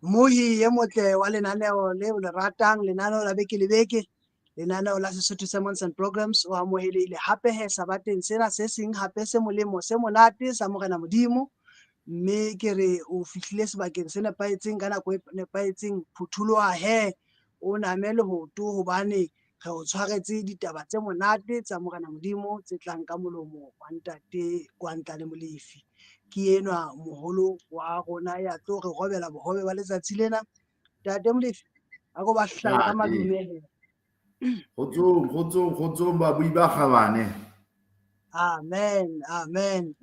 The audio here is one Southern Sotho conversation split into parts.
Mmohi e motle wa lenaneo leo le ratang, lenaneo la beke le beke, lenaneo la Sesotho Sermons and Programs, o amohelehile hape he sabateng sena se seng hape se molemo se monate sa Morena Modimo. Mme ke re o fihlile sebakeng se nepahetseng ka nako e nepahetseng. Phutholoha he, o name lehoto hobane re o tshwaretse ditaba tse monate tsa Morena Modimo tse tlang ka molomo wa Ntate Kwantla le Molefi. Ke enwa moholo wa rona ya tlo re robela bohobe ba letsatsi lena. Ntate Molefi, a ko ba hlabe ka madume. Kgotsong, kgotsong, kgotsong babui ba kgabane. Amen, amen.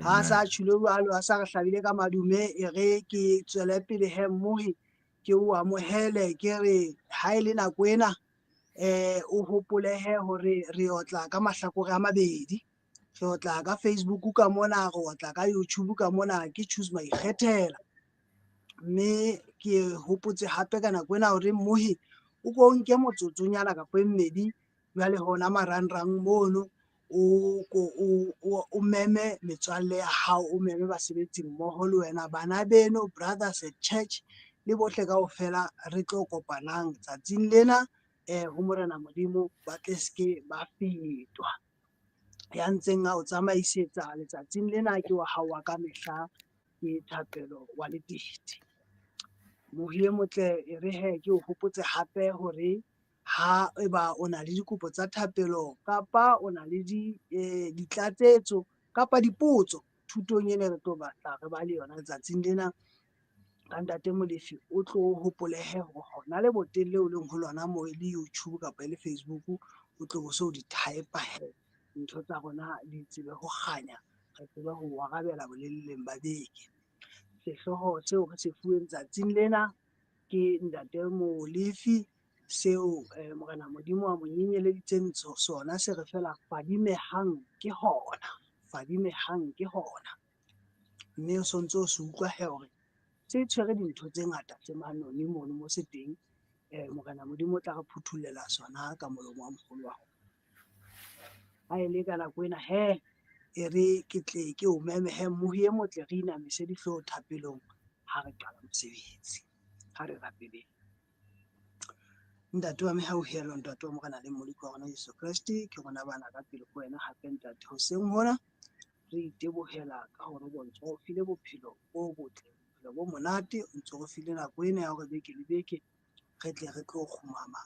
Ha sa tjhilo jwalo, a sa re hlabile ka madume, e re ke tswele pele he mmohi, ke o amohele, ke re ha e le nako ena o hopolehe hore re otla ka mahlakore a mabedi. Re otla ka Facebook ka mona, re otla ka YouTube ka mona, ke Choose Maikgethela. Mme ke hopotse hape ka nako ena hore mmohi o ko nke motsotsonyana kapa e mmedi jwale hona marangrang mono, o meme metswalle ya hao, o meme basebetsi mmoho le wena, bana beno, brothers at church le bohle kaofela re tlo kopanang tsatsing lena ho Morena Modimo, ba tle seke ba fetwa. Ya ntseng a o tsamaisetsa letsatsing lena ke wa hao wa ka mehla, ke Thapelo wa Letete. Mohi e motle, e re he ke o hopotse hape hore ha eba o na le dikopo tsa thapelo kapa o na le ditlatsetso kapa dipotso thutong ena re tlo batla re ba le yona letsatsing lena ka Ntate Molefi, o tlo hopolehe hore hona le boteng leo leng ho lona moo e le YouTube kapa e le Facebook, o tlo bo so di type he, ntho tsa rona di tsebe ho kganya, re tsebe ho arabela boleleng ba beke. Sehlooho seo re se fuweng tsatsing lena ke Ntate Molefi, seo Morena Modimo a mo nyenyeleditseng sona se re fela fadimehang ke hona, fadimehang ke hona. Mme o sontso o se utlwa he hore se tshwere dintho tse ngata tse manoni mono mo se teng. Morena Modimo o tla re phuthollela sona ka molomo wa moholo wa rona. Ha e le ka nako ena he, e re ke tle ke o meme he mmohi e motle, re inamise dihlooho thapelong ha re qala mosebetsi. Ha re rapeleng. Ntate wa mehauhelo, Ntate wa Morena le Mmoloki wa rona Jesu Kreste, ke rona bana ka pele ho wena hape Ntate hoseng hona, re itebohela ka hore bontsho o file bophelo bo botle, bophelo bo monate, o ntso re file nako ena ya hore beke le beke re tle re tlo kgumama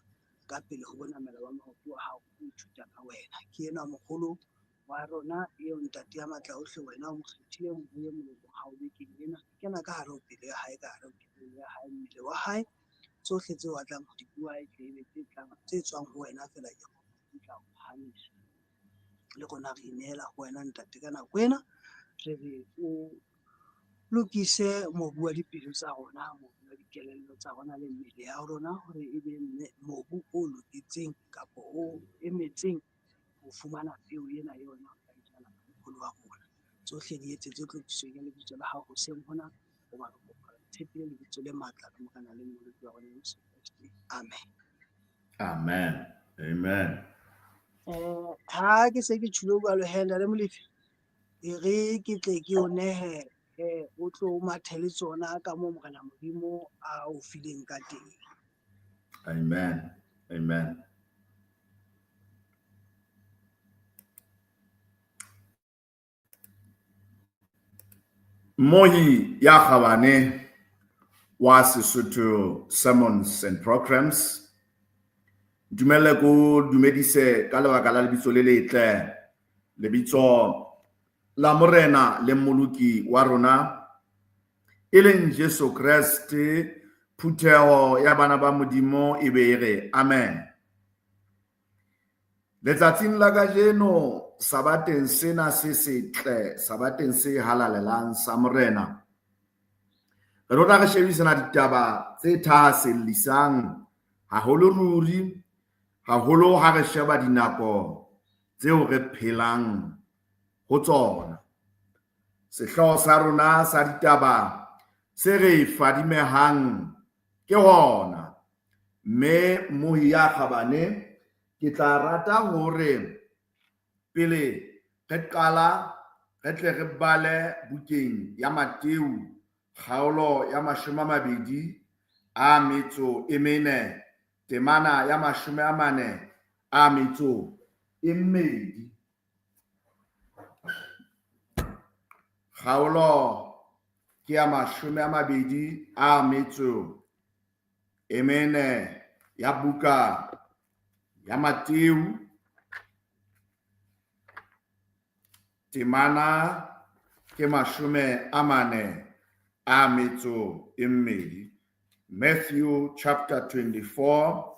ka pele ho bonamela ba maoto a hao, ho ithuta ka wena. Ke enwa moholo wa rona eo Ntate ya matla ohle, wena o mo kgethileng ho ye molemo hao bekeng ena. Kena ka hare ho pelo ya hae, ka hare ho kelello ya hae, mmele wa hae, tsohle tseo a tlang ho di bua e tle e be tse tlang, tse tswang ho wena feela, ke di tla o phahamisa. Le rona re ineela ho wena Ntate ka nako ena, re re o lokise mobu wa dipelo tsa rona, mobu wa dikelello tsa rona le mmele ya rona, hore e be mobu o loketseng kapa o emetseng ho fumana peo ena yona o tla e jala ka moholo wa rona. Tsohle di etsetse tlotlisong ya lebitso la hao hoseng hona, hoba re kopa re tshepile lebitso le matla la Morena le Mmoloki wa rona Jesu Kreste. Amen. Amen. Amen. Ha ke se ke tjhilo jwalo he, Ntate Molefi, e re ke tle ke o nehe o tlo o mathe le tsona ka moo Morena Modimo a o fileng ka teng. Amen. Amen. Mmohi ya kgabane wa Sesotho Sermons and Programs, ntumelle ko dumedise ka lebaka la lebitso le letle, lebitso la Morena le Mmoloki wa rona e leng Jesu Kreste. Phutheho ya bana ba Modimo e be e re amen. Letsatsing la kajeno, sabateng sena se setle, sabateng se halalelang sa Morena, re tlo tla re shebisana ditaba tse thahasellisang haholo ruri, haholo ha re sheba dinako tseo re phelang ho tsona. Sehlooho sa rona sa ditaba se re fadimehang ke hona. Mme mmohi ya kgabane, ke tla rata hore pele re qala re tle re bale bukeng ya Mateu kgaolo ya 24, temana ya 42. Kgaolo ke ya 24 ya buka ya Mateu, temana ke 42. Matthew chapter 24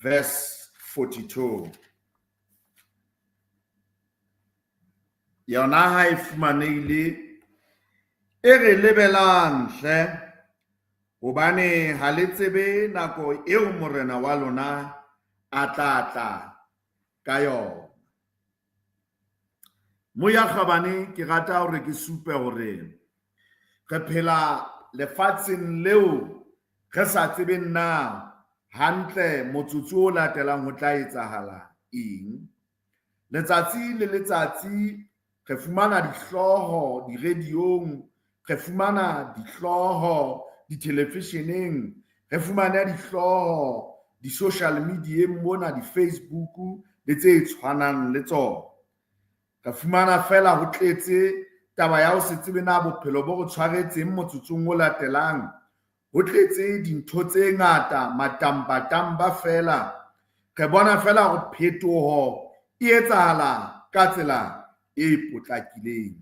verse 42. Yona ha e fumanehile, e re lebelang hle, hobane ha le tsebe nako eo morena wa lona a tla tla ka yona. Moya kgabane, ke rata hore ke supe hore re phela lefatsheng leo re sa tsebeng na hantle motsotso o latelang ho tla etsahala eng. Letsatsi le letsatsi re fumana dihlooho diradiong, re fumana dihlooho ditelevisheneng, re fumana dihlooho di-social media-eng mona, di-Facebook le tse tshwanang le tsona. Re fumana fela ho tletse taba ya ho se tsebe na bophelo bo re tshwaretseng motsotsong o latelang. Ho tletse dintho tse ngata, matambatamba fela. Re bona fela hore phetoho e etsahala ka tsela e potlakileng.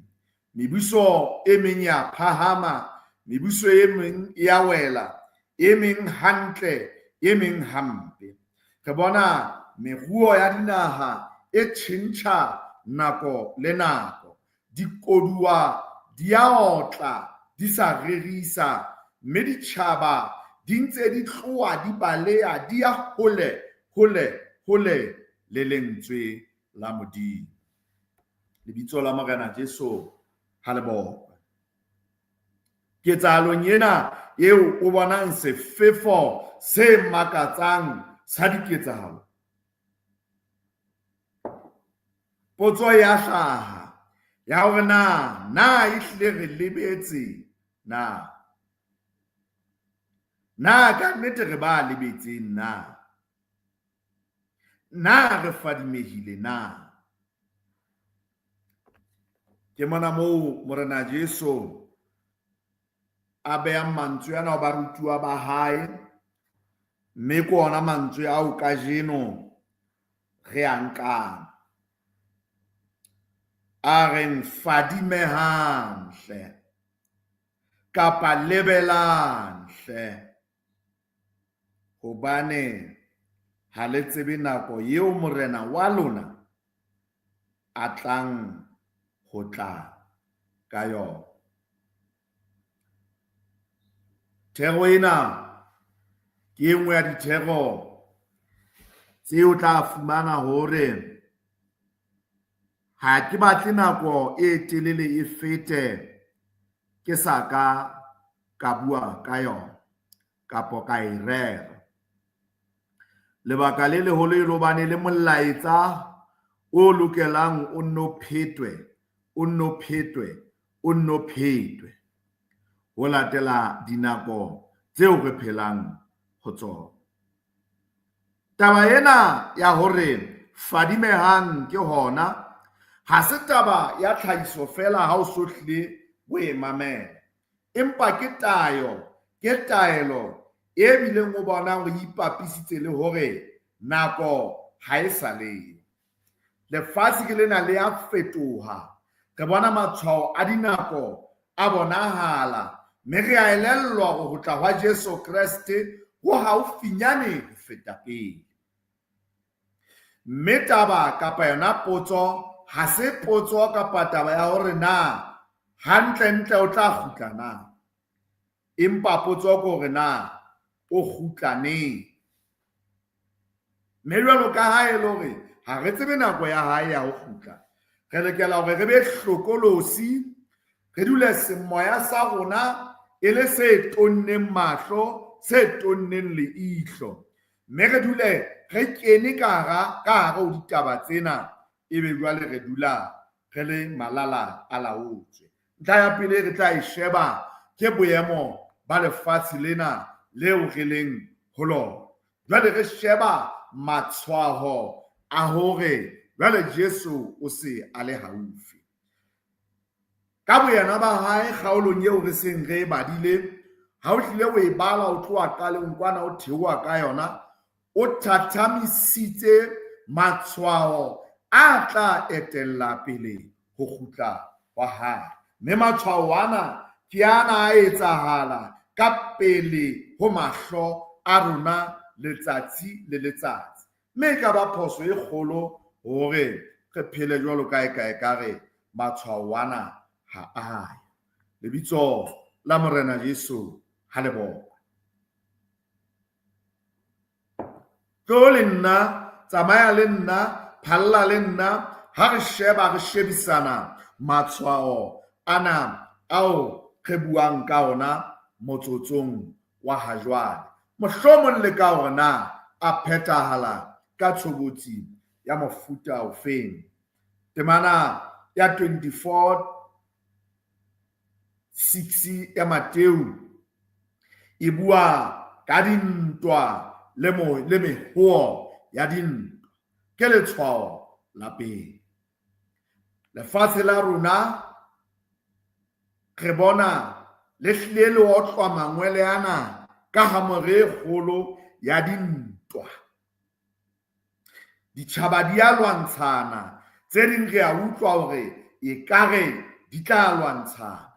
Mebuso e meng ya phahama, mebuso e meng e ya wela, e meng hantle, e meng hampe. Re bona meruo ya dinaha e tjhentjha nako le nako. Dikoduwa di a otla, di sa rerisa, mme ditjhaba di ntse di tloha di baleha, di ya hole, hole, hole le lentswe la Modimo. Lebitso la Morena Jesu ha le bokwe. Ketsahalong ena eo o bonang sefefo se makatsang sa diketsahalo, potso ya hlaha ya hore na ehlile re lebetse na? Na ka nnete re ba lebetseng na? Na re fadimehile na? Ke mona moo Morena Jesu a behang mantswe ana ho barutuwa ba hae, mme ke ona mantswe ao kajeno re a nkang. A reng fadimehang hle, kapa lebelang hle, hobane ha le tsebe nako eo morena wa lona a tlang ho tla ka yona. Thero ena ke e nngwe ya dithero tseo tla fumana hore ha ke batle nako e telele e fete ke sa ka ka bua ka yona kapo ka e rera. Lebaka le leholo e le hobane le molaetsa o lokelang o nno phetwe, o nno phetwe, o nno phetwe ho latela dinako tseo re phelang ho tsona. Taba ena ya hore fadimehang ke hona ha se taba ya tlhahiso fela ha o so hlile o e mamela, empa ke tayo, ke taelo e bileng o bonang hore e ipapisitse le hore nako ha e sa leyo. Lefatshe ke lena le a fetoha, re bona matshwao a dinako a bonahala, mme re a elellwa hore ho tla hwa Jesu Kreste ho haufinyane ho feta pele. Mme taba kapa yona potso ha se potso kapa taba ya hore na hantlentle o tla kgutla na, empa potso ke hore na o kgutla neng. Mme jwalo ka ha e le hore ha re tsebe nako ya hae ya ho kgutla, re lokela hore re be hlokolosi, re dule semoya sa rona e le se tonneng mahlo, se tonneng leihlo, mme re dule re kene ka hare ho ditaba tsena, ebe jwale re dula re le malala a laotswe. Ntlha ya pele re tla e sheba ke boemo ba lefatshe lena leo re leng ho lona. Jwale re sheba matshwao a hore jwale Jesu o se a le haufi. Ka boyena ba hae kgaolong eo re seng re e badile, ha o hlile o e bala o tloha qalong kwana o theoha ka yona, o thathamisitse matshwao a tla etella pele ho kgutla hwa hae. Mme matshwao ana ke ana a etsahala ka pele ho mahlo a rona letsatsi le letsatsi. Mme e ka ba phoso e kgolo hore re phele jwalo ka e ka ekare matshwao ana ha a yo. Lebitso la Morena Jesu ha le bokwe. Tlo le nna, tsamaya le nna, phalla le nna, ha re sheba re shebisana matshwao ana ao re buang ka ona motsotsong wa ha jwale. Mohlomong le ka hore na a phethahala ka tshobotsi ya mofuta ofeng. Temana ya 24:6 ya Mateu e bua ka dintwa le mehoho ya dintwa. Ke letshwao la pele. Lefatshe la rona re bona le hlile le otlwa mangwele ana ka hamore e kgolo ya dintwa. Ditjhaba di a lwantshana, tse ding re a utlwa hore ekare di tla lwantshana.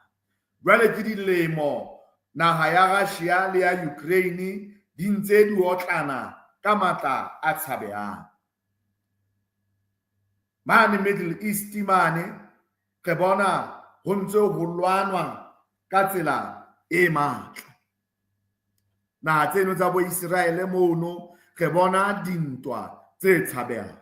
Jwale ke dilemo naha ya Russia le ya Ukraine di ntse di otlana ka matla a tshabehang. Mane Middle East mane re bona ho ntse ho lwanwa ka tsela e matla. Naha tseno tsa bo Israele mono re bona dintwa tse tshabehang.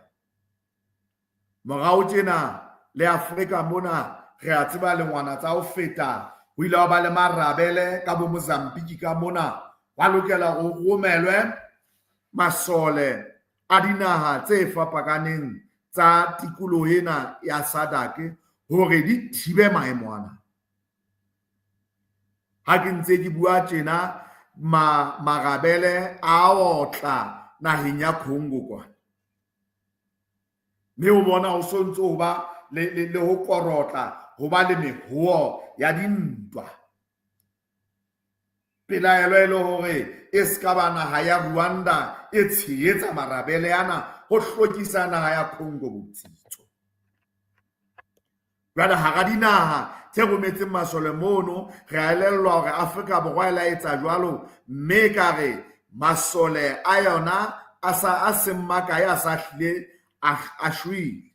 Morao tjena le Afrika mona re a tseba lengwana tsa ho feta ho ile ba le marabele ka bo Mozambique ka mona wa lokela ho romelwe masole a dinaha tse fapakaneng tsa tikoloho ena ya SADC hore di thibe maemo ana. Ha ke ntse ke bua tjena marabele a otla naheng ya Congo kwana. Mme o bona ho so ntse ho ba le ho korotla, ho ba le mehoho ya dintwa. Pelaelo e le hore e ska ba naha ya Rwanda e tshehetsa marabele ana ho hlokisa naha ya Congo botsitso. Jwale hara dinaha tse rometseng masole mono re a elellwa hore Afrika Borwa e la etsa jwalo, mme ka re masole a yona a sa a seng makae a sa hlile a shwele.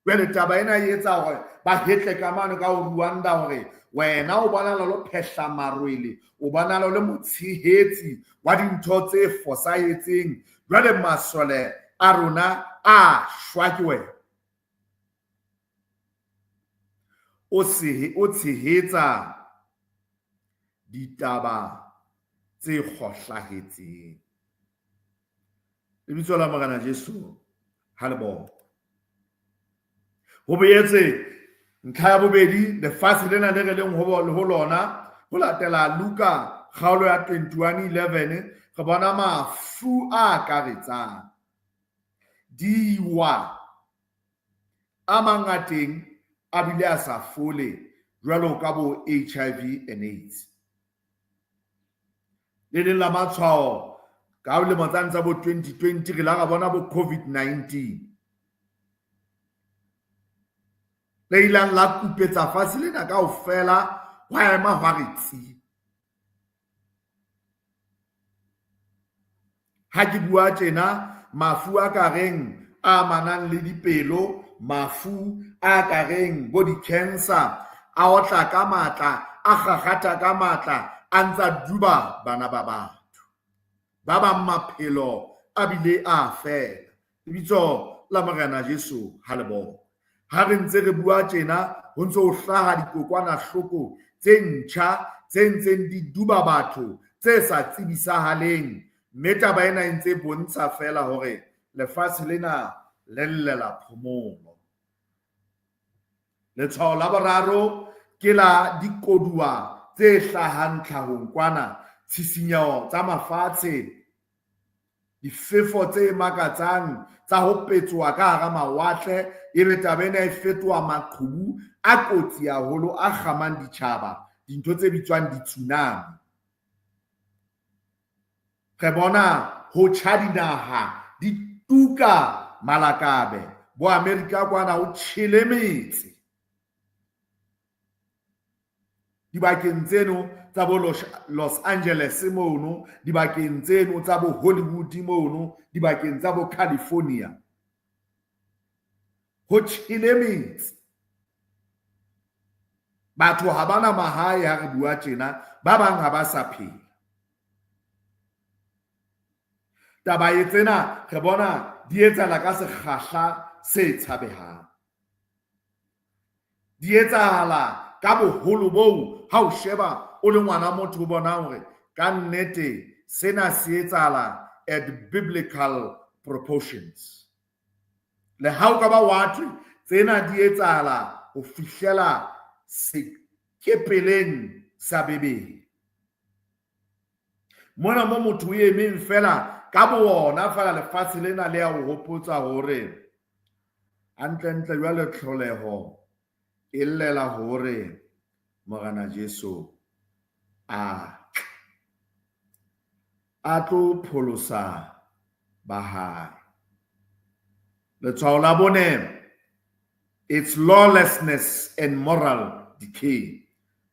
Jwale taba ena e etsa hore ba hetle ka mane ka ho Rwanda hore wena o bonala lo phehla marwele, o bonala le motshehetsi wa dintho tse fosahetseng. Jwale masole a rona a shwa ke wena. O tshehetsa ditaba tse kgohlahetseng. Lebitso la Morena Jesu ha le bokwe. Ho boetse ntlha ya bobedi, lefatshe lena le re leng ho lona ho latela Luka kgaolo ya 21:11 re bona mafu a akaretsang diwa a mangateng a bile a sa fole jwalo ka bo HIV and AIDS. Le leng la matshwao ka lemo tsane tsa bo 2020 re la ra bona bo COVID-19 le ilang la kupetsa fatshe lena kaofela hwa ema hwa re tsi. Ha ke bua tjena mafu a ka reng a amanang le dipelo, mafu a ka reng bo di-cancer a otla ka matla, a kgakgatha ka matla, a ntsa duba bana ba batho. Ba bang maphelo a bile a fela. Lebitso la Morena Jesu ha le bokwe. Ha re ntse re bua tjena ho ntse ho hlaha dikokwanahloko tse ntjha tse ntseng di duba batho tse sa tsebisahaleng, mme taba ena e ntse e bontsha fela hore lefatshe lena le llela phomolo. Letshwao la boraro ke la dikoduwa tse hlahang tlhahong kwana, tshisinyeho tsa mafatshe, difefo tse makatsang tsa ho petsoha ka hara mawatle, ebe taba ena e fetoha maqhubu a kotsi haholo a kgamang ditjhaba, dintho tse bitswang di-tsunami. Re bona ho tjha dinaha di tuka malakabe, bo Amerika kwana ho tjhele metse. Dibakeng tseno tsa bo Los Angeles mono, dibakeng tseno tsa bo Hollywood mono, dibakeng tsa bo California, ho tjhele metse. Batho ha ba na mahae ha re bua tjena, ba bang ha ba sa phela. Taba e tsena re bona di etsahala ka sekgahla se tshabehang. Di etsahala ka boholo boo ha o sheba o le ngwana motho o bona hore ka nnete sena se etsahala at biblical proportions. Le ha o ka ba wa thwe tsena di etsahala ho fihlela sekepeleng sa Bibele. Mona mo motho o emeng fela ka bowona fela lefatshe lena le ya o hopotsa hore hantlentle jwale tlholeho e llela hore Morena Jesu a tle, a tlo pholosa ba hae. Letshwao la bone, it's lawlessness and moral decay.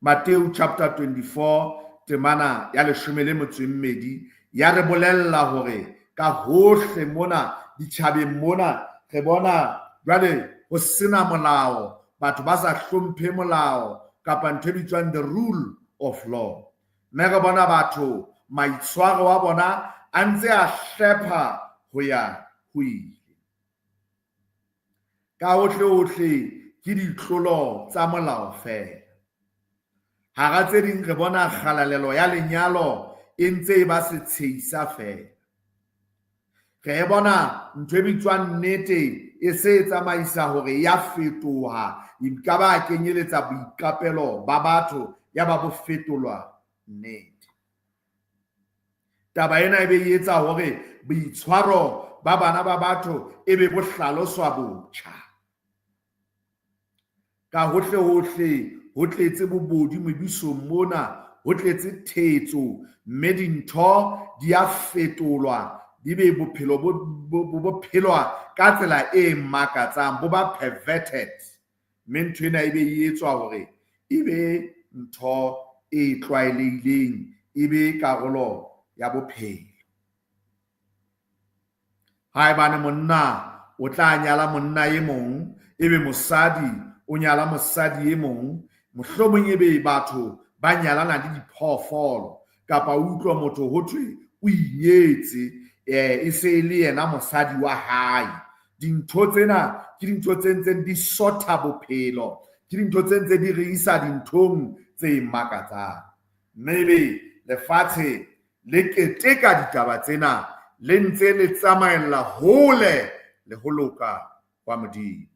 Matthew chapter 24 temana ya 12 ya re bolella hore ka hohle mona ditjhabeng mona re bona jwale ho sena molao, batho ba sa hlomphe molao kapa ntho e bitswang the rule of law. Mme re bona batho maitshwaro a bona a ntse a hlepha ho ya ho ile. Ka hohle hohle ke ditlolo tsa molao fela. Hara tse ding re bona kgalalelo ya lenyalo e ntse e ba setshehisa fela. Re bona ntho e bitswang nnete e se e tsamaisa hore ya fetoha, e ka ba kenyeletsa boiqapelo ba batho ya ba bo fetolwa nnete. Taba ena e be e etsa hore boitshwaro ba bana ba batho e be bo hlaloswa botjha. Ka hohle hohle ho tletse bobodu mebusong mona, ho tletse thetso, mme dintho di a fetolwa, di be bophelo bo phelwa ka tsela e makatsang, bo ba perverted. Mme ntho ena e be e etswa hore e be ntho e tlwaelehileng, e be karolo ya bophelo. Haebane monna o tla nyala monna e mong, ebe mosadi o nyala mosadi e mong, mohlomong ebe batho ba nyalana le diphoofolo, kapa o utlwa motho ho thwe o inyetse, e se e le yena mosadi wa hae. Dintho tsena ke dintho tse ntseng di sotha bophelo, ke dintho tse ntse di re isa dinthong tse makatsang. Mme ebe lefatshe le keteka ditaba tsena, le ntse le tsamaella hole le ho loka kwa Modimo.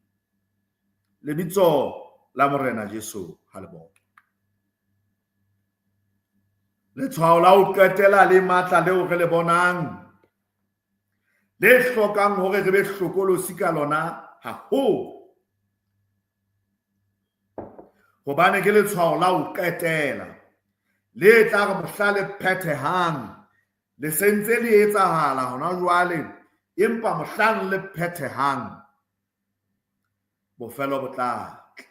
Lebitso la Morena Jesu ha le bone. Letshwao la ho qetela le matla leo re le bonang, le hlokang hore re be hlokolosi ka lona haholo, hobane ke letshwao la ho qetela le tla re mohla le phethehang, le sentse le etsahala hona jwale, empa mohlang le phethehang bofelo bo tla tla.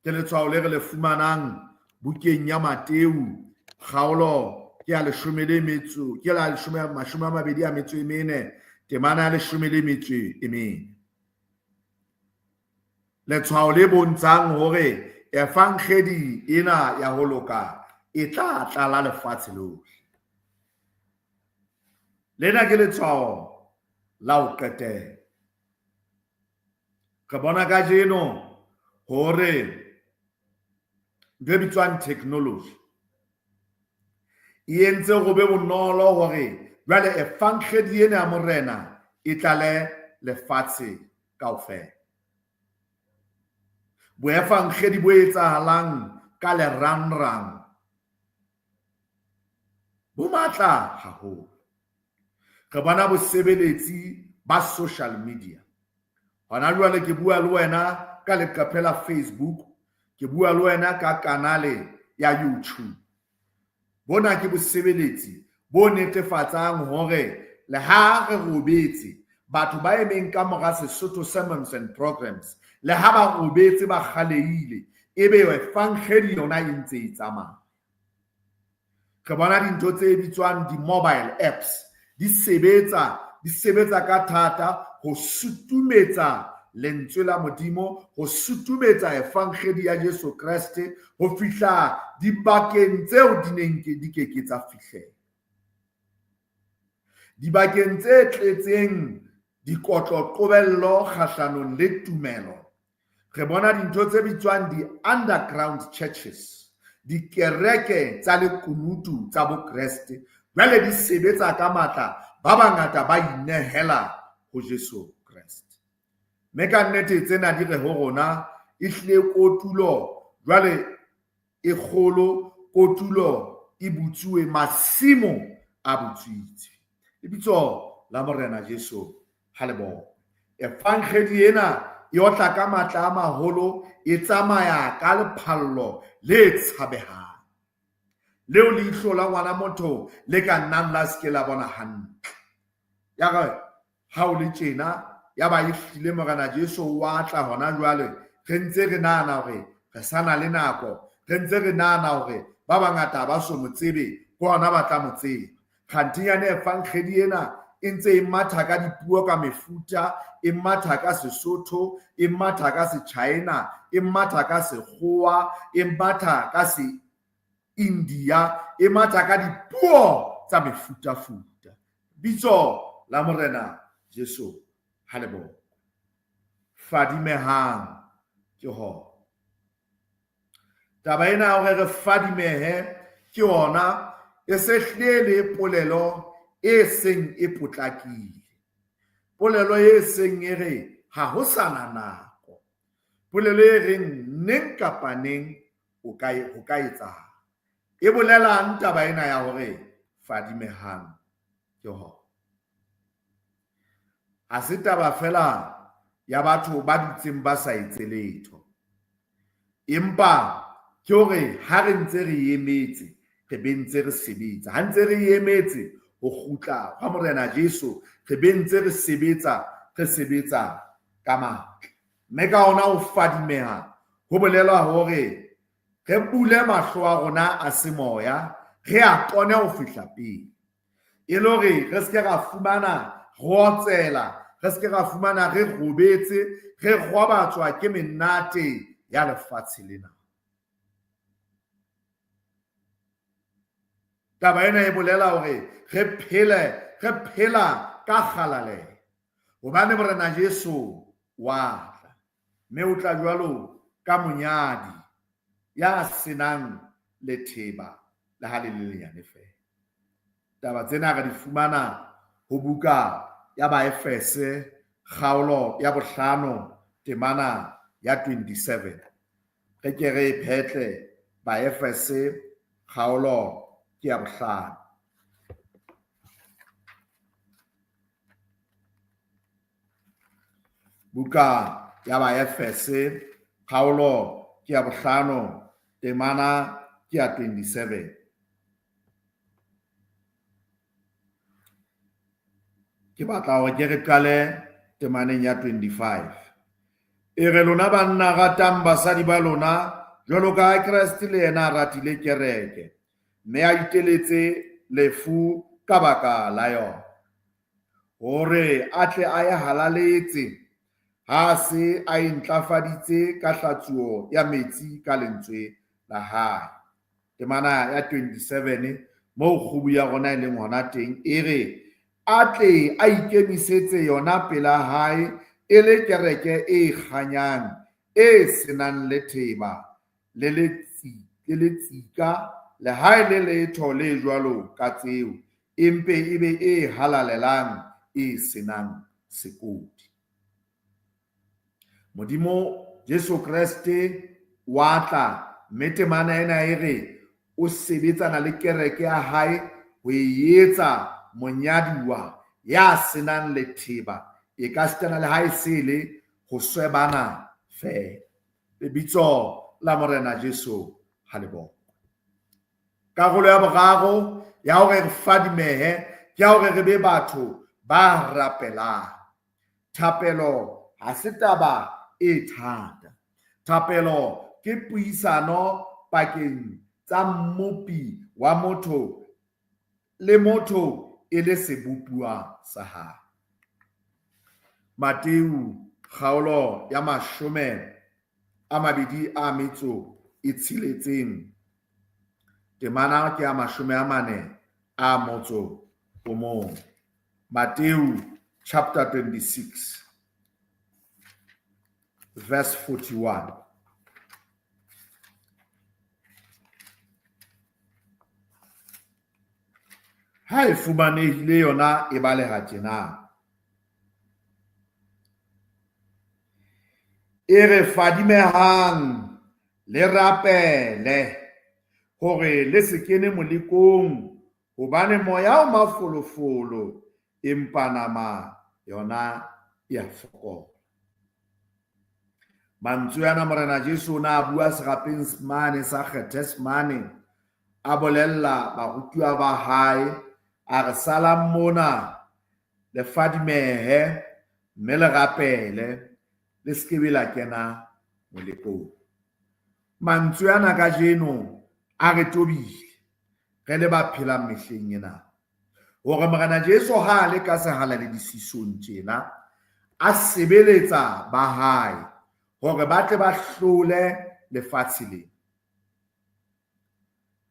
Ke letshwao le re le fumanang bukeng ya Mateu, kgaolo ke ya leshome le metso, ke la leshome, mashome a mabedi a metso e mene, temana ya leshome le metso e mene. Letshwao le bontshang hore evangedi ena ya ho loka e tla tlala lefatshe lohle. Lena ke letshwao la ho qetela. Re bona kajeno hore ntho e bitswang technology e entse ho be bonolo hore jwale evangedi ena ya Morena e tlale lefatshe kaofela. Boefangedi bo etsahalang ka lerangrang bo matla haholo. Re bona bosebeletsi ba social media. Hona jwale ke bua le wena ka leqephe la Facebook, ke bua le wena ka kanale ya YouTube. Bona ke bosebeletsi bo netefatsang hore le ha re robetse, batho ba emeng ka mora Sesotho Sermons and Programs, le ha ba robetse ba kgaleile, ebe evangeli yona e ntse e tsamaya. Re bona dintho tse bitswang di-mobile apps di sebetsa ka thata ho sutumetsa lentswe la Modimo, ho sutumetsa evangeli ya Jesu Kreste ho fihla dibakeng tseo di neng di ke ke tsa fihlela. Dibakeng tse tletseng dikotlo qobello kgahlanong le tumelo, re bona dintho tse bitswang di-underground churches, dikereke tsa lekunutu tsa Bokreste, jwale di sebetsa ka matla, ba bangata ba inehela ho Jesu Kreste. Mme ka nnete tsena di re ho rona ehlile kotulo jwale e kgolo, kotulo e butsuwe, masimo a butswitse. Lebitso la Morena Jesu ha le bone. Evangeli ena e otla ka matla a maholo, e tsamaya ka lephallo le tshabehang, leo leihlo la ngwana motho le ka nnang la se ke la bona hantle. Ya re ha o le tjena, ya ba ehlile Morena Jesu wa tla hona jwale, re ntse re nahana hore re sa na le nako, re ntse re nahana hore ba bangata ba so mo tsebe, ke hona ba tla mo tseba. Kgantinyane evangeli ena e ntse e matha ka dipuo ka mefuta, e matha ka Sesotho, e matha ka Sechina, e matha ka Sekgowa, e matha ka Se-India, e matha ka dipuo tsa mefutafuta. Bitso la Morena Jesu ha le bone. Fadimehang ke hona. Taba ena hore re fadimehe ke hona e se hlile le polelo e seng e potlakile. Polelo e seng e re ha ho sa na nako. Polelo e reng neng kapa neng ho ka etsahala. E bolelang taba ena ya hore fadimehang ke hona. Ha se taba fela ya batho ba dutseng ba sa etse letho. Empa ke hore ha re ntse re emetse, re be ntse re sebetsa. Ha ntse re emetse ho kgutla hwa Morena Jesu, re be ntse re sebetsa, re sebetsa ka matla. Mme ka hona ho fadimeha ho bolela hore re bule mahlo a rona a semoya, re a tone ho fihla pele. E le hore re se ke ra fumana re otsela, re se ke ra fumana re robetse, re robatswa ke menate ya lefatshe lena. Taba ena e bolela hore re phele, re phela ka kgalalelo. Hobane Morena Jesu wa tla, mme o tla jwalo ka monyadi ya senang letheba le ha le le lenyane feela. Taba tsena re di fumana ho buka ya Baefese kgaolo ya 5 temana ya 27. Re ke re e phetle Baefese kgaolo ke ya 5. Buka ya Baefese kgaolo ke ya 5 temana ke ya 27. Ke batla hore ke re qale temaneng ya 25. E re lona banna ratang basadi ba lona jwalo ka Kreste le yena a ratile kereke, mme a iteletse lefu ka baka la yona, hore a tle a e halaletse ha se a e ntlafaditse ka hlatsuo ya metsi ka lentswe la hae. Temana ya 27 moo kgubu ya rona e leng hona teng e re a tle a ikemisetse yona pela hae e le kereke e kganyang, e senang letheba le letsika le ha e le letho le jwalo ka tseo, empe e be e halalelang, e senang sekodi. Modimo Jesu Kreste wa tla, mme temana ena e re o sebetsana le kereke ya hae ho e etsa monyaduwa ya senang letheba, e ka sitana le ha e sele ho swebana feela. Lebitso la Morena Jesu ha le bokwe. Karolo ya boraro ya hore re fadimehe ke ya hore re be batho ba rapelang. Thapelo ha se taba e thata. Thapelo ke puisano pakeng tsa mmopi wa motho le motho e le sebopuwa sa hae. Mateu kgaolo ya 26, temana ke ya 41. Mateu chapter 26 verse 41. Ha e fumanehile yona e baleha tjena. E re fadimehang le rapele hore le se kene molekong, hobane moya o mafolofolo empa nama yona e a fokola. Mantswe ana Morena Jesu o ne a bua serapeng mane sa Gethsemane, a bolella barutuwa ba hae, a re salang mona le fadimehe mme le rapele, le se ke be la kena molekong. Mantswe ana kajeno a re tobile re le ba phelang mehleng ena, hore Morena Jesu ha a le ka sehalaledisisong tjena a sebeletsa ba hae hore ba tle ba hlole lefatshe lena.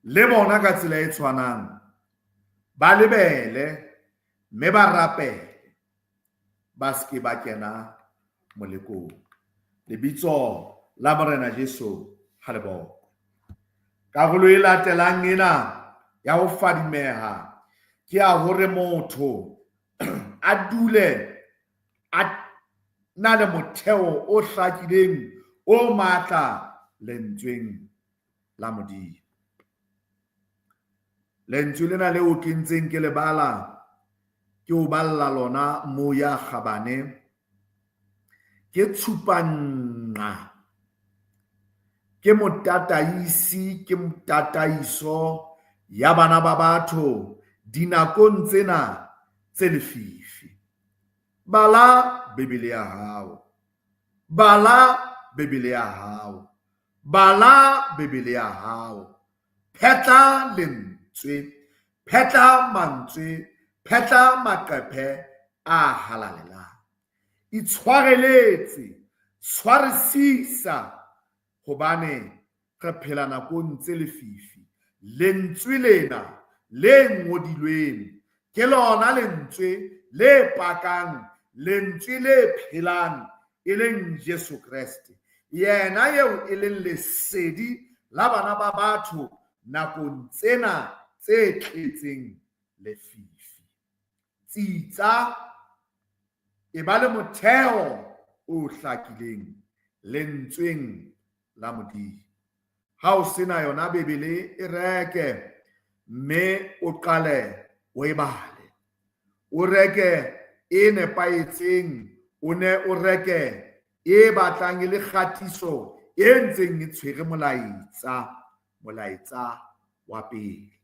Le bona ka tsela e tshwanang ba lebele mme ba rapele, ba se ke ba kena molekong. Lebitso la Morena Jesu ha le bokwe. Karolo e latelang ena ya ho fadimeha ke ya hore motho a dule a na le motheo o hlakileng o matla lentsweng la Modimo. Lentswe lena leo ke ntseng ke le bala, ke o balla lona moya kgabane, ke tshupanqa, ke motataisi, ke tataiso ya bana ba batho dinakong tsena tse lefifi. Bala Bibele ya hao, bala Bibele ya hao, bala Bibele ya hao. Phetla lentswe, phetla mantswe, phetla maqephe a halalelang. Itshwareletse, tshwarisisa, hobane re phela nakong tse lefifi. Lentswe lena le ngodilweng ke lona lentswe le pakang, lentswe le phelang, e leng Jesu Kreste, yena eo e leng lesedi la bana ba batho nakong tsena tse tletseng lefifi. Tsitsa, e ba le motheo o hlakileng lentsweng la Modimo. Ha o sena yona Bibele, e reke mme o qale o e bale. O reke e nepahetseng, o ne o reke e batlang e le kgatiso e ntseng e tshwere molaetsa, molaetsa wa pele.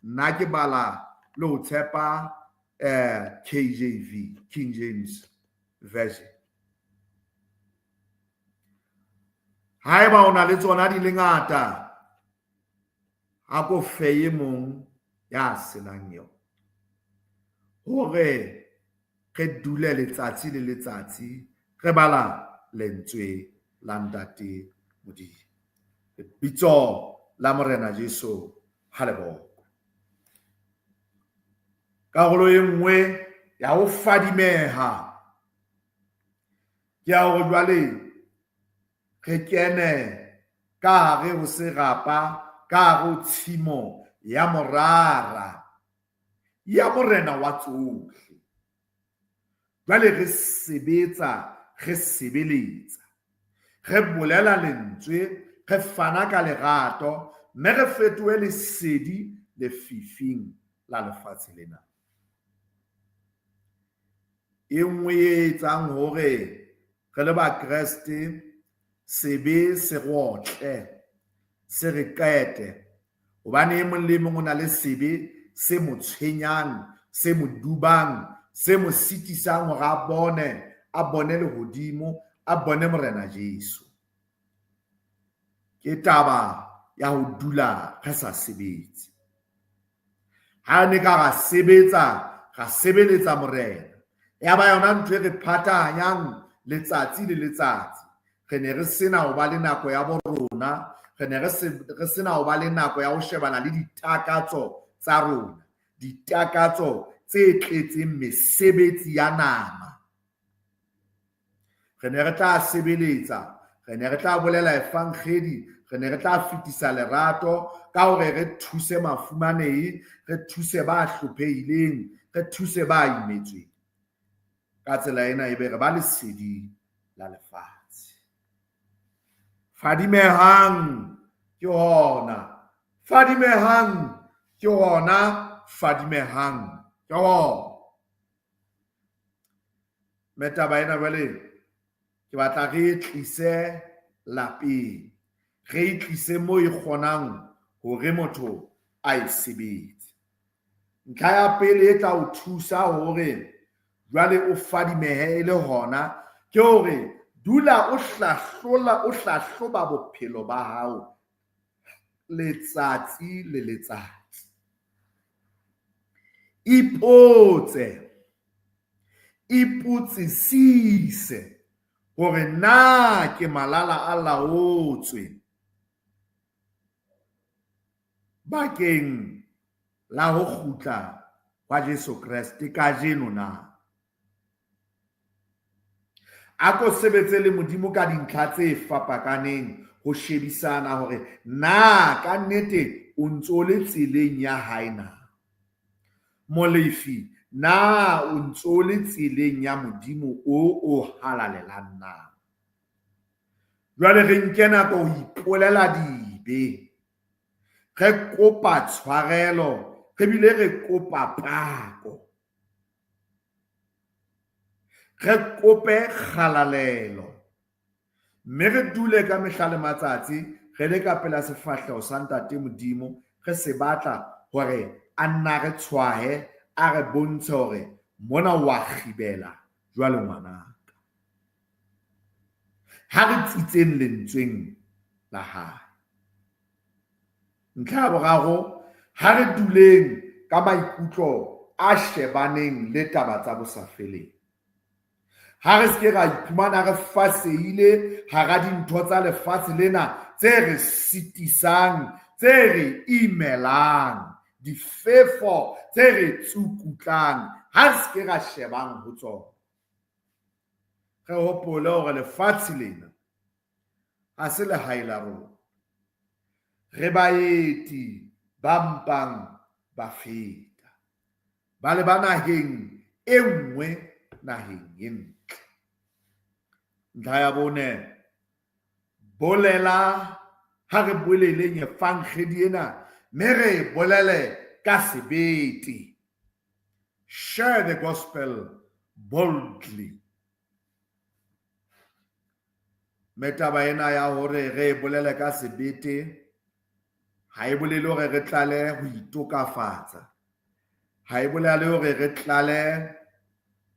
Nna ke bala le ho tshepa KJV, King James Version. Haeba o na le tsona di le ngata, a ko fe e mong ya senang yona, hore re dule letsatsi le letsatsi re bala lentswe la Ntate Modimo. Lebitso la Morena Jesu ha le bokwe. Karolo e nngwe ya ho fadimeha ke ya hore jwale re kene ka hare ho serapa, ka hare ho tshimo ya morara ya Morena wa tsohle. Jwale re sebetsa, re sebeletsa, Re bolela lentswe, re fana ka lerato, mme re fetohe lesedi lefifing la lefatshe lena. E nngwe e etsang hore re le Bakreste sebe se re otle, se re qete, hobane e mong le e mong o na le sebe se mo tshwenyang, se mo dubang, se mo sitisang hore a bone, a bone lehodimo, a bone Morena Jesu. Ke taba ya ho dula re sa sebetse. Ha ne ka ra sebetsa, ra sebeletsa Morena, ya ba yona ntho e re phatahanyang letsatsi le letsatsi. Re ne re sena ho ba le nako ya bo rona, re ne re sena ho ba le nako ya ho shebana le ditakatso tsa rona, ditakatso tse tletseng mesebetsi ya nama. Re ne re tla sebeletsa, re ne re tla bolela evangeli, re ne re tla fetisa lerato ka hore re thuse mafumanehi, re thuse ba hlophehileng, re thuse ba imetsweng. Ka tsela ena ebe re ba lesedi la lefatshe. Fadimehang ke hona, fadimehang ke hona, fadimehang ke hona. Mme taba ena jwale ke batla re e tlise lapeng, re e tlise moo e kgonang hore motho a e sebetse. Ntlha ya pele e tla o thusa hore jwale o fadimehe e le hona ke hore dula o hlahlola, o hlahloba bophelo ba hao letsatsi le letsatsi. Ipotse, ipotsisise hore na ke malala a laotswe bakeng la ho kgutla hwa Jesu Kreste kajeno na. A ko sebetse le Modimo ka dintlha tse fapakaneng ho shebisana hore na ka nnete o ntso le tseleng ya hae na. Molefi, na o ntso le tseleng ya Modimo o halalelang na? Jwale re nke nako ho ipolela dibe, re kopa tshwarelo, re bile re kopa pako, re kope kgalalelo, mme re dule ka mehla le matsatsi re le ka pela sefahleho sa Ntate Modimo, re se batla hore a nna re tshwahe, a re bontshe hore mona wa kgibela jwale ngwanaka. Ha re tsitseng lentsweng la hae. Ntlha ya boraro, ha re duleng ka maikutlo a shebaneng le taba tsa bosafeleng. Ha re se ke ra iphumana re fasehile hara dintho tsa lefatshe lena tse re sitisang, tse re imelang, difefo tse re tsukutlang, ha re se ke ra shebang ho tsona. Re hopole hore lefatshe lena ha se lehae la rona. Re baeti ba mpang ba feta, ba leba naheng e nngwe, naheng e ntle. Ntlha ya bone, bolela, ha re boleleng evangeli ena, mme re e bolele ka sebete. Share the gospel boldly. Mme taba ena ya hore re e bolele ka sebete ha e bolele hore re tlale ho itokafatsa, ha e bolele hore re tlale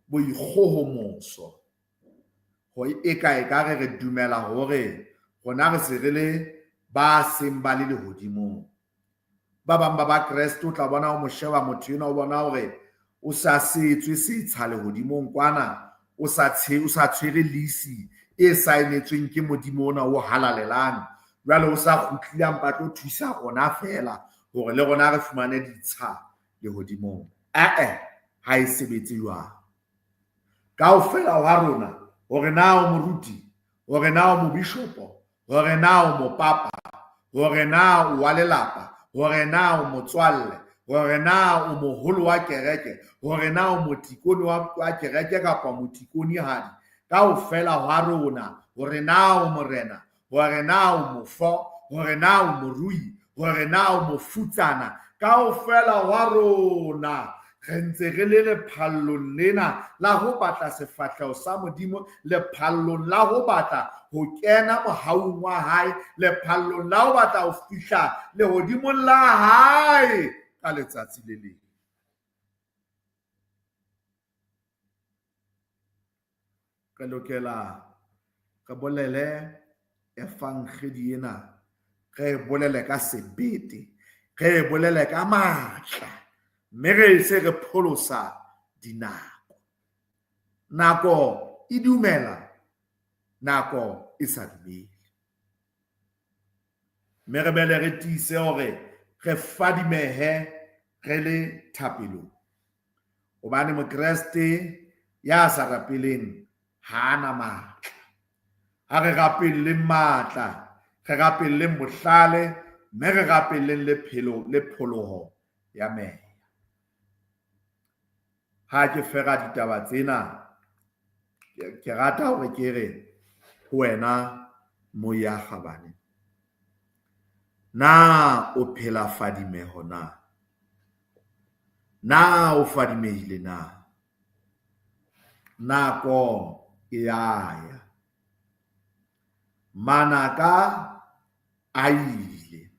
boikgohomoso, ho eka ekare re dumela hore rona re se re le ba seng ba le lehodimong. Ba bang ba Bakreste o tla bona o mo sheba motho enwa, o bona hore o sa setswe setsha lehodimong kwana, o sa tshwere lease e saenetsweng ke Modimo ona o halalelang. Jwale o sa kgutlile a mpa tlo thusa rona feela hore le rona re fumane ditsha lehodimong. Eh-eh, ha e sebetse jwalo. Kaofela hwa rona, hore na o moruti, hore na o mobishopo, hore na o mopapa, hore na o wa lelapa, hore na o motswalle, hore na o moholo wa kereke, hore na o motikoni wa kereke kapa motikonihadi, kaofela hwa rona, Hore na o morena, hore na o mofo, hore na o morui, hore na o mofutsana, kaofela wa rona re ntse re le lephallong lena la ho batla sefahleho sa Modimo, lephallong la ho batla ho kena mohaung wa hae, lephallong la ho batla ho fihla lehodimong la hae ka letsatsi le leng. Re lokela re bolele evangedi ena, re e bolele ka sebete, re e bolele ka matla, mme re se re pholosa dinako. Nako e dumela, nako e sa dumele. Mme re bele re tiise hore re fadimehe re le thapelong. Hobane Mokreste ya sa rapeleng ha a na matla. Ha re rapelleng matla, re rapelleng bohlale, mme re rapelleng le phelo le pholoho ya meya. Ha ke fera ditaba tsena, ke rata hore ke re ho wena moya kgabane, na o phela fadimeho na? Na o fadimehile na? Nako e ya ya. Manaka a ile.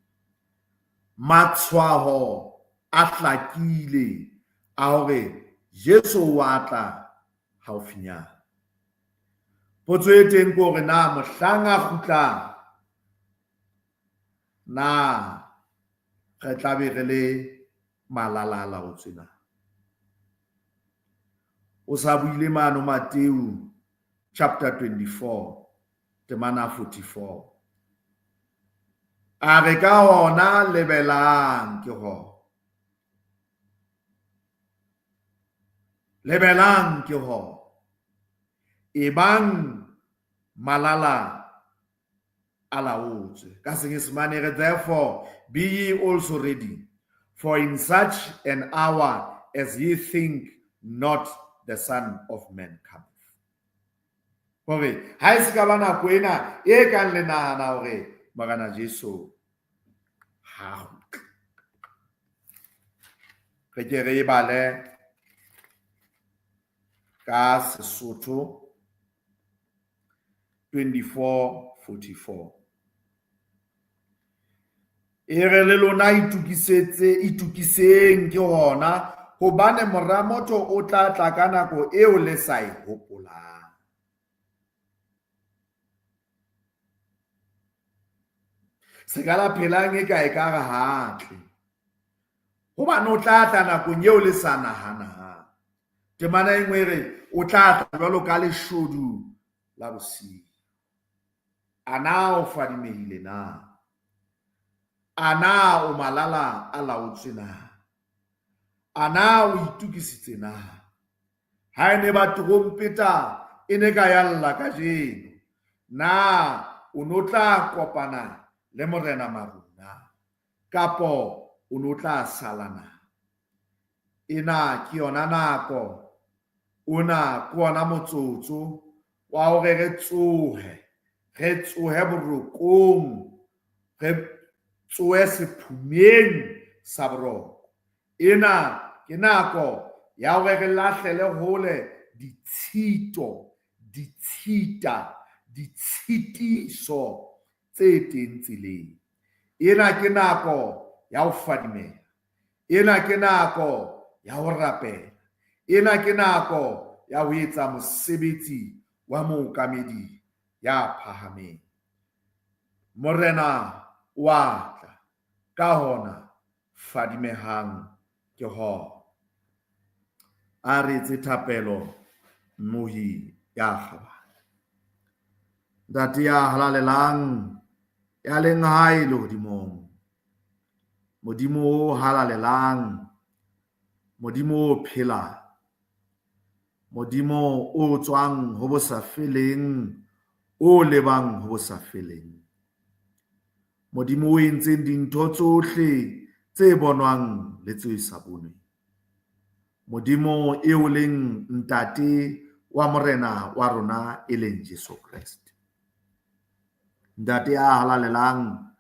Matshwaho a hlakile a hore Jesu wa tla haufinyana. Potso e teng ke hore na mohlang a kgutlang, na re tla be re le malala a laotswe na? O sa buile mano Mateu chapter 24 temana 44. A re ka hona lebelang ke hona. Lebelang ke hona. Ebang malala a laotswe. Ka Senyesemane re, therefore be ye also ready, for in such an hour as ye think not the Son of Man cometh. Hore ha e se ka ba nako ena e kang le nahana hore Morena Jesu ha kgutle. Re ke re e bale ka Sesotho 24:44. E re le lona itokisetse, itokiseng ke hona, hobane mora motho o tla tla ka nako eo le sa e hopolang. Se ka la phelang e ka e ka re ha tle, hobane o tla tla nakong eo le sa nahanang. Temana e nngwe e re o tla tla jwalo ka leshodu la bosiu. A na o fadimehile na? A na o malala a laotswe na? A na o itokisitse na? Ha e ne ba trompeta e ne ka yalla kajeno, na o no tla kopana le Morena Maruna, kapo o no tla sala na? Ena ke yona nako, ona ke ona motsotso wa hore re tsohe, re tsohe borokong, re tsohe sephumeng sa boroko. Ena ke nako ya hore re lahlele hole ditshito, ditshita, ditshitiso tse teng tseleng. Ena ke nako ya ho fadimeha. Ena ke nako ya ho rapela. Ena ke nako ya ho etsa mosebetsi wa mookamedi ya phahameng. Morena wa tla, ka hona fadimehang ke hona. A re etse thapelo mmohi ya kgabane. Ntate ya halalelang, ya leng hae lehodimong, Modimo o halalelang, Modimo o phelang, Modimo o tswang ho bosafeleng, o lebang ho bosafeleng. Modimo o entseng dintho tsohle tse bonwang le tse sa bonweng. Modimo eo leng ntate wa Morena wa rona e leng Jesu Kreste. Ntate ya halalelang,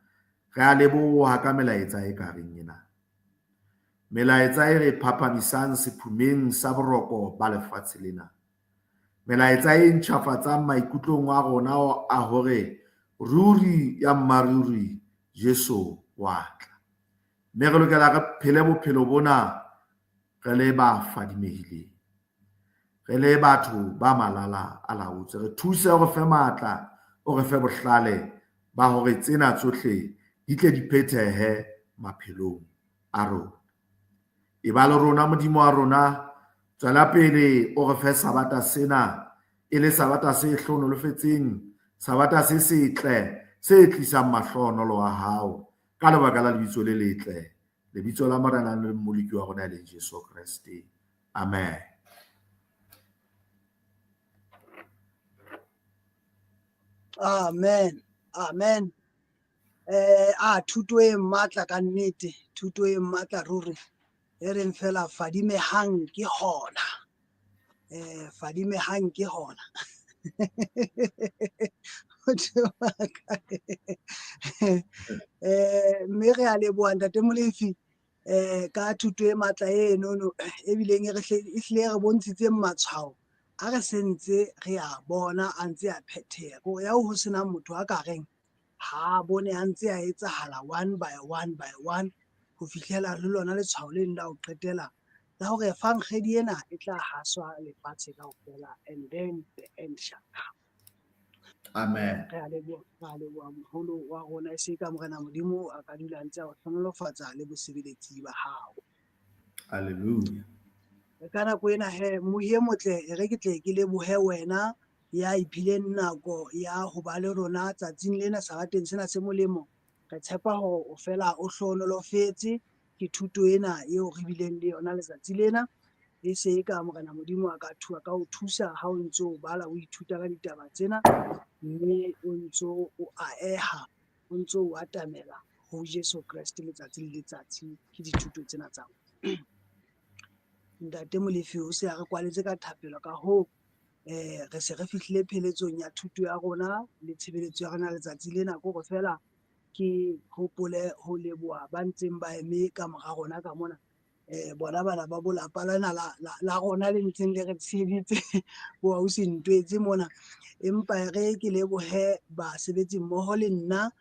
re a leboha ka melaetsa e ka reng ena. Melaetsa e re phaphamisang sephumeng sa boroko ba lefatshe lena. Melaetsa e ntjhafatsang maikutlong a rona a hore ruri ya mmaruri Jesu wa tla. Mme re lokela re phele bophelo bona re le ba fadimehileng. Re le batho ba malala a laotse. Re thuse, o re fe matla, o re fe bohlale ba hore tsena tsohle di tle di phethehe maphelong a rona. E ba le rona Modimo wa rona, tswela pele o re fe sabata sena e le sabata se hlohonolofetseng, sabata se setle se tlisang mahlohonolo a hao ka lebaka la lebitso le letle, lebitso la Morena le Mmoloki wa rona e leng Jesu Kreste. Amen. Amen. Amen. A thuto e matla ka nnete, thuto e matla ruri. E reng fela fadimehang ke hona. Fadimehang ke hona. Mme re a leboha Ntate Molefi ka thuto e matla enono e bileng e re ehlile re bontshitse matshwao a re sentse re a bona a ntse a phetheha. Kore ya ho senang motho a ka reng ha bone a ntse a etsahala one by one by one ho fihlela le lona letshwao leno la ho qetela la hore efankgedi ena e tla haswa lefatshe kaofela, and then the end shall come. Amen. Re a leboha moholo wa rona, e se ka Morena Modimo a ka dula ntse a o hlohonolofatsa le bosebeletsi ba hao. Hallelujah. Ka nako ena he, mohi e motle, e re ke tle ke lebohe wena ya iphileng nako ya ho ba le rona tsatsing lena sabateng sena se molemo. Re tshepa hore o fela o hlohonolofetse ke thuto ena eo re bileng le yona letsatsi lena. E se e ka Morena Modimo a ka thusa ka ho thusa ha o ntso o bala o ithuta ka ditaba tsena, mme o ntso o aeha, o ntso o atamela ho Jesu Kreste letsatsi le letsatsi ke dithuto tsena tsa rona. Ntate Molefi o se a re kwaletse ka thapelo, ka hoo re se re fihlile pheletsong ya thuto ya rona le tshebeletso ya rona letsatsi lena. Ke hore fela ke hopole ho leboha ba ntseng ba eme ka mora rona ka mona, bona bana ba bolapa lena la rona le ntseng le re tsheheditse bo ausi Ntwetse mona. Empa re ke lebohe basebetsi mmoho le nna,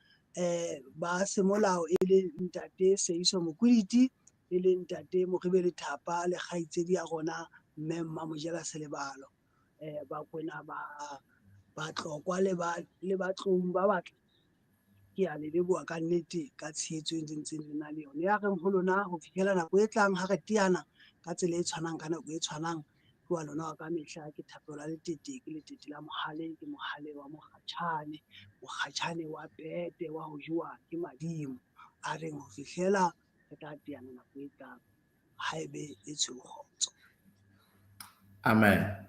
ba semolao e le Ntate Seiso Mokwiditi, e le Ntate Moribe Lethapa le kgaitsedi ya rona Mme Mmamojela Selebalo. Bakwena ba Tlokwa le ba Tlou ba batla. Ke a le leboha ka nnete ka tshehetso e ntseng le na le yona. Ya reng ho lona ho fihlela nako e tlang ha re teana ka tsela e tshwanang ka nako e tshwanang, ke wa lona wa ka mehla, ke Thapelo ya Letete, ke Letete la Mohale, ke Mohale wa Mokgatjhane, Mokgatjhane wa pete wa ho jowa ke madimo. A reng ho fihlela re tla teana nako e tlang, haebe e tshweu kgotso. Amen.